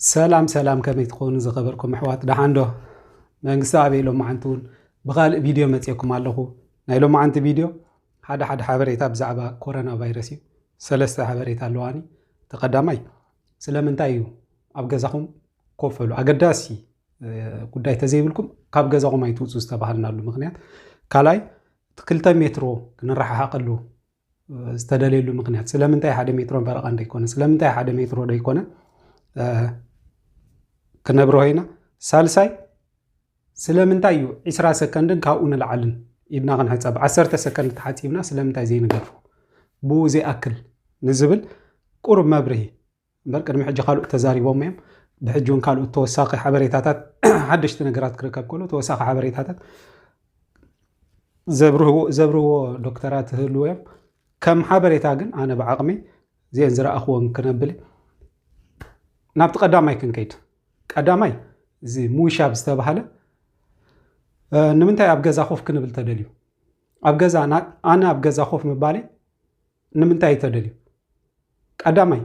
ሰላም ሰላም፣ ከመይ ትኾኑ ዝኸበርኩም ኣሕዋት? ደሓን ዶ? መንግስቲ ኣበይ? ሎማዓንቲ እውን ብኻልእ ቪድዮ መፅየኩም ኣለኹ። ናይ ሎማዓንቲ ቪድዮ ሓደ ሓደ ሓበሬታ ብዛዕባ ኮሮና ቫይረስ እዩ። ሰለስተ ሓበሬታ ኣለዋኒ። እቲ ቀዳማይ፣ ስለምንታይ እዩ ኣብ ገዛኹም ኮፍ በሉ፣ ኣገዳሲ ጉዳይ ተዘይብልኩም ካብ ገዛኹም ኣይትውፁ ዝተባሃልናሉ ምኽንያት፣ ካልኣይ፣ እቲ ክልተ ሜትሮ ክንረሓሓቐሉ ዝተደለየሉ ምኽንያት፣ ስለምንታይ ሓደ ሜትሮ ፈረቓ እንደይኮነ፣ ስለምንታይ ሓደ ሜትሮ ደይኮነ ክነብርሆ ኢና። ሳልሳይ፣ ስለምንታይ እዩ ዕስራ ሰከንድን ካብኡ ንላዕልን ኢድና ክንሕፀብ፣ ዓሰርተ ሰከንድ ተሓፂብና ስለምንታይ ዘይንገድፎ? ብኡ ዘይኣክል ንዝብል ቁሩብ መብርሂ እምበር፣ ቅድሚ ሕጂ ካልኦት ተዛሪቦም እዮም። ብሕጂ እውን ካልኦት ተወሳኺ ሓበሬታታት፣ ሓደሽቲ ነገራት ክርከብ ከሎ ተወሳኺ ሓበሬታታት ዘብርህዎ ዶክተራት ይህልዉ እዮም። ከም ሓበሬታ ግን ኣነ ብዓቕመይ እዚአን ዝረኣኽዎን ክነብል። ናብቲ ቀዳማይ ክንከይድ። ቀዳማይ፣ እዚ ሙሻብ ዝተባህለ ንምንታይ ኣብ ገዛ ኮፍ ክንብል ተደልዩ? ኣብ ገዛ፣ ኣነ ኣብ ገዛ ኮፍ ምባለይ ንምንታይ ተደልዩ? ቀዳማይ፣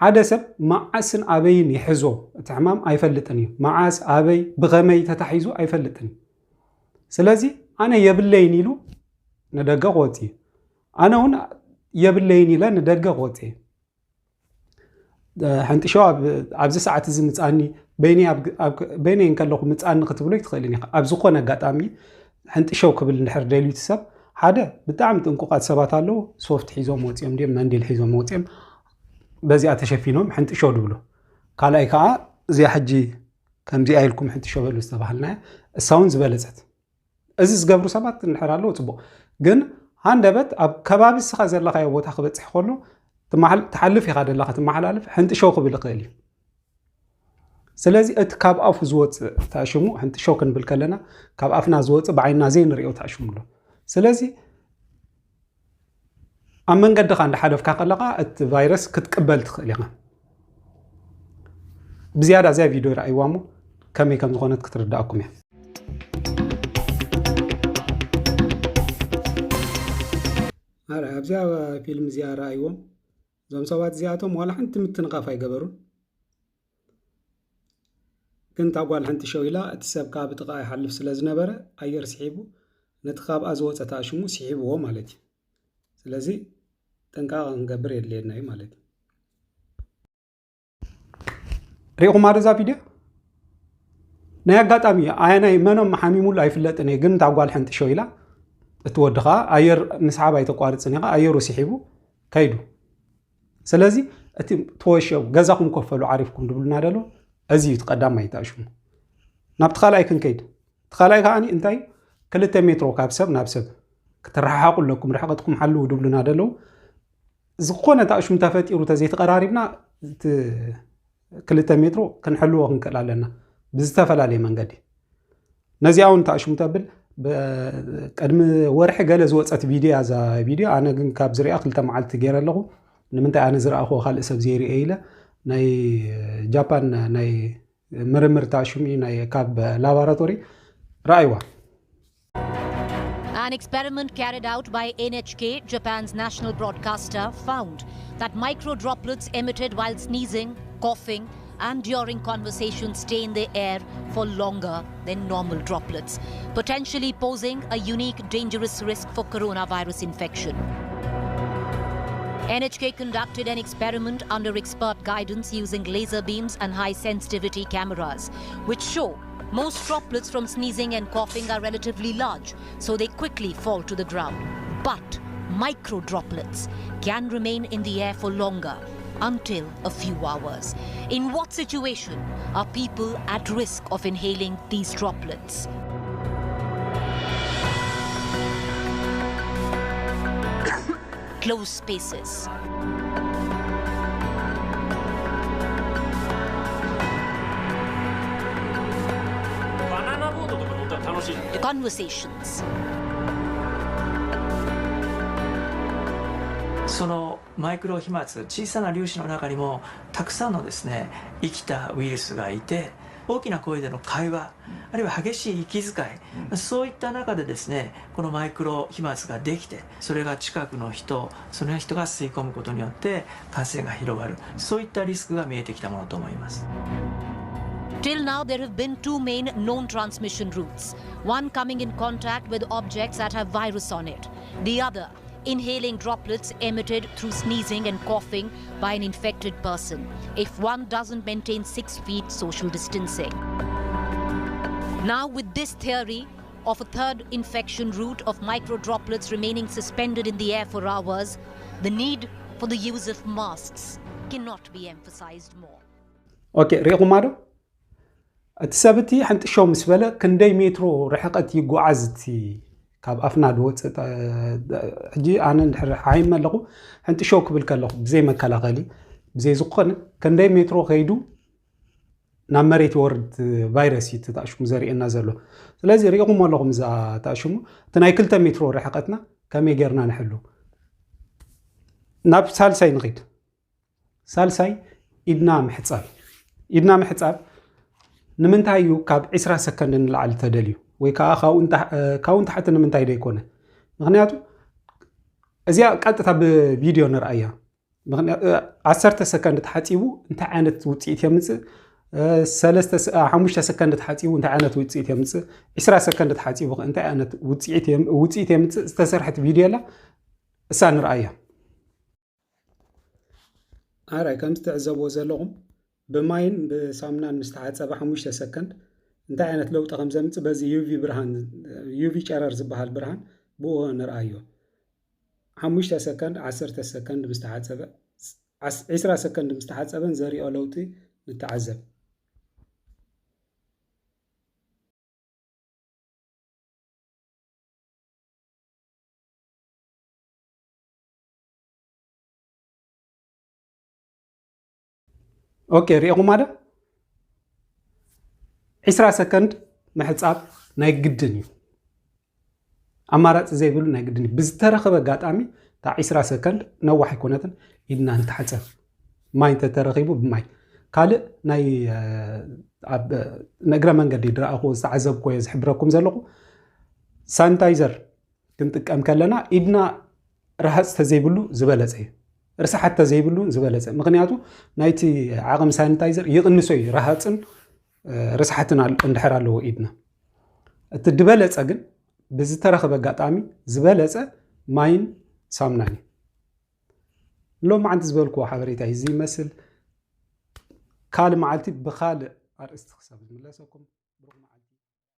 ሓደ ሰብ መዓስን ኣበይን ይሕዞ እቲ ሕማም ኣይፈልጥን እዩ። መዓስ፣ ኣበይ፣ ብኸመይ ተታሒዙ ኣይፈልጥን እዩ። ስለዚ ኣነ የብለይን ኢሉ ንደገ ክወፅእ እዩ። ኣነ እውን የብለይን ኢለ ንደገ ክወፅእ እዩ። ሕንጥሾ ኣብዚ ሰዓት እዚ ምፃኒ፣ በይነይ እንከለኹ ምፃኒ ክትብሎ ይትኽእልን ኢኻ። ኣብ ዝኾነ ኣጋጣሚ ሕንጥሸው ክብል እንድሕር ደልዩ እቲ ሰብ፣ ሓደ ብጣዕሚ ጥንቁቓት ሰባት ኣለዉ፣ ሶፍት ሒዞም ወፂኦም ድዮም መንዲል ሒዞም ወፂኦም በዚኣ ተሸፊኖም ሕንጥሸው ድብሎ። ካልኣይ ከዓ እዚኣ ሕጂ ከምዚኣ ኢልኩም ሕንጥሸው በሉ ዝተባሃልናያ እሳ እውን ዝበለፀት። እዚ ዝገብሩ ሰባት እንድሕር ኣለዉ ፅቡቕ፣ ግን ሃንደበት ኣብ ከባቢ እስኻ ዘለኻዮ ቦታ ክበፅሕ ከሎ ትሓልፍ ኢኻ ደለኻ ትመሓላልፍ ሕንጥሸው ክብል ይኽእል እዩ። ስለዚ እቲ ካብ ኣፉ ዝወፅእ ተኣሽሙ፣ ሕንጥሸው ክንብል ከለና ካብ ኣፍና ዝወፅእ ብዓይንና ዘይንሪኦ ተኣሽሙ ኣሎ። ስለዚ ኣብ መንገድኻ እንዳሓለፍካ ከለኻ እቲ ቫይረስ ክትቅበል ትኽእል ኢኻ። ብዝያዳ እዚኣ ቪድዮ ረኣይዋ እሞ ከመይ ከም ዝኾነት ክትርዳእኩም እያ። ኣብዚኣ ፊልም እዚኣ ረኣይዎም። እዞም ሰባት እዚኣቶም ዋላ ሓንቲ ምትንኻፍ ኣይገበሩን። ግን እታ ጓል ሕንጥሸው ኢላ፣ እቲ ሰብ ከዓ ብጥቓ ይሓልፍ ስለ ዝነበረ ኣየር ስሒቡ ነቲ ካብኣ ዝወፀ ተኣሽሙ ስሒብዎ ማለት እዩ። ስለዚ ጥንቃቐ ክንገብር የድልየና እዩ ማለት እዩ። ሪኢኹማ ዶ እዛ ቪድዮ? ናይ ኣጋጣሚ ኣየናይ መኖም ሓሚሙሉ ኣይፍለጥን እየ፣ ግን እታ ጓል ሕንጥሸው ኢላ፣ እቲ ወዲ ከዓ ኣየር ምስሓብ ኣይተቋርፅን ኢኻ፣ ኣየሩ ስሒቡ ከይዱ። ስለዚ እቲ ተወሸው ገዛኹም ኮፈሉ ዓሪፍኩም ድብሉና ደሎ፣ እዚ እዩ እቲ ቀዳማይ ተኣሽሙ። ናብቲ ካልኣይ ክንከይድ። እቲ ካልኣይ ከዓ እንታይ፣ ክልተ ሜትሮ ካብ ሰብ ናብ ሰብ ክትረሓሓቁ ኣለኩም፣ ርሕቀትኩም ሓልዉ ድብሉና ደለዉ። ዝኾነ ተኣሽሙ ተፈጢሩ ተዘይተቐራሪብና እቲ ክልተ ሜትሮ ክንሕልዎ ክንክእል ኣለና ብዝተፈላለየ መንገዲ። ነዚኣ እውን ተኣሽሙ ተብል። ቅድሚ ወርሒ ገለ ዝወፀት ቪድዮ እያ እዛ ቪድዮ። ኣነ ግን ካብ ዝሪኣ ክልተ መዓልቲ ገይረ ኣለኹ። ንምንታይ ኣነ ዝረኣኽዎ ካልእ ሰብ ዘይርኤ ኢለ ናይ ጃፓን ናይ ምርምር ተኣሽሙ እዩ፣ ናይ ካብ ላቦራቶሪ ረኣይዋ። An experiment carried out by N H K, Japan's national broadcaster, found that micro droplets emitted while sneezing, coughing, and during conversation stay in the air for longer than normal droplets, potentially posing a unique dangerous risk for coronavirus infection. N H K conducted an experiment under expert guidance using laser beams and high sensitivity cameras, which show most droplets from sneezing and coughing are relatively large, so they quickly fall to the ground. But micro droplets can remain in the air for longer, until a few hours. In what situation are people at risk of inhaling these droplets? Closed spaces. Conversations. そのマイクロ飛沫、小さな粒子の中にもたくさんのですね、生きたウイルスがいて、大きな声での会話、あるいは激しい息遣い、そういった中でですね、このマイクロ飛沫ができて、それが近くの人、その人が吸い込むことによって感染が広がる、そういったリスクが見えてきたものと思います。 Till now, there have been two main known transmission routes, one coming in contact with objects that have virus on it, the other, inhaling droplets emitted through sneezing and coughing by an infected person, if one doesn't maintain six feet social distancing. Now, with this theory of a third infection route of microdroplets remaining suspended in the air for hours, the need for the use of masks cannot be emphasized more. ኦኬ፣ ሪኢኹማ ዶ? እቲ ሰብ እቲ ሕንጥሸው ምስ በለ ክንደይ ሜትሮ ርሕቀት ይጓዓዝ እቲ ካብ ኣፍና ዝወፅእ ጠ-፣ ሕጂ ኣነ እንድሕር ሓይመ ኣለኹ፣ ሕንጥሸው ክብል ከለኹ ብዘይ መከላኸሊ፣ ብዘይ ዝኾነ ክንደይ ሜትሮ ከይዱ ናብ መሬት ይወርድ ቫይረስ እዩ እቲ ተኣሽሙ ዘርእየና ዘሎ። ስለዚ ሪኢኹም ኣለኹም እዛ ተኣሽሙ፣ እቲ ናይ ክልተ ሜትሮ ርሕቀትና ከመይ ጌርና ንሕሉ? ናብ ሳልሳይ ንኺድ። ሳልሳይ ኢድና ምሕጻብ። ኢድና ምሕጻብ ንምንታይ እዩ ካብ ዒስራ ሰከንድ ንላዕሊ ተደልዩ? ወይ ከዓ ካብኡ ንታ-፣ ካብኡ ንታሕቲ ንምንታይ ዘይኮነ? ምኽንያቱ እዚኣ ቀጥታ ብቪድዮ ንርኣያ። ምኽንያቱ ዓሰርተ ሰከንድ ተሓጺቡ እንታይ ዓይነት ውጽኢት የምጽእ፣ ሰለስተ ሰ-፣ ሓሙሽተ ሰከንድ ተሓጺቡ እንታይ ዓይነት ውጽኢት የምጽእ፣ ዒስራ ሰከንድ ተሓጺቡ ከ እንታይ ዓይነት ውጽኢት የም-፣ ውጽኢት የምጽእ ዝተሰርሐት ቪድዮ ኣላ፣ እሳ ንርኣያ። ኣራይ፣ ከም ትዕዘብዎ ዘለኹም ብማይን ብሳሙናን ምስ ተሓጸበ ሓሙሽተ ሰከንድ እንታይ ዓይነት ለውጢ ከም ዘምጽእ በዚ ዩቪ ብርሃን፣ ዩቪ ጨረር ዝበሃል ብርሃን ብኡ ንርኣዮ። ሓሙሽተ ሰከንድ፣ ዓሰርተ ሰከንድ ምስ ተሓጸበ፣ ዓስ-፣ ዒስራ ሰከንድ ምስ ተሓጸበን ዘሪኦ ለውጢ ንተዓዘብ። ኦኬ፣ ሪኢኹማ ዶ? ዒስራ ሰከንድ ምሕጻብ ናይ ግድን እዩ። ኣማራጺ ዘይብሉ ናይ ግድን እዩ። ብዝተረኸበ ኣጋጣሚ እታ ዒስራ ሰከንድ ነዋሕ ኣይኮነትን፣ ኢድና ንተሓጸብ። ማይ እንተተረኺቡ ብማይ። ካልእ ናይ፣ እ፣ ኣብ፣ እ፣ ንእግረ መንገዲ ዝረኣኹዎ ዝተዓዘብኩዎ እየ ዝሕብረኩም ዘለኹ። ሳኒታይዘር ክንጥቀም ከለና ኢድና ረሃጽ ተዘይብሉ ዝበለጸ እዩ። ርስሓት ተዘይብሉ ዝበለጸ። ምኽንያቱ ናይቲ ዓቕሚ ሳኒታይዘር ይቕንሶ እዩ። ረሃጽን፣ እ፣ ርስሓትን ኣል-፣ እንድሕር ኣለዎ ኢድና። እቲ ዝበለጸ ግን ብዝተረኸበ ኣጋጣሚ ዝበለጸ ማይን ሳሙናን እዩ። ሎም መዓልቲ ዝበልክዎ ሓበሬታ እዩ እዚ ይመስል። ካልእ መዓልቲ ብኻልእ ኣርእስቲ ክሳብ ዝምለሰኩም ብሩኽ መዓልቲ።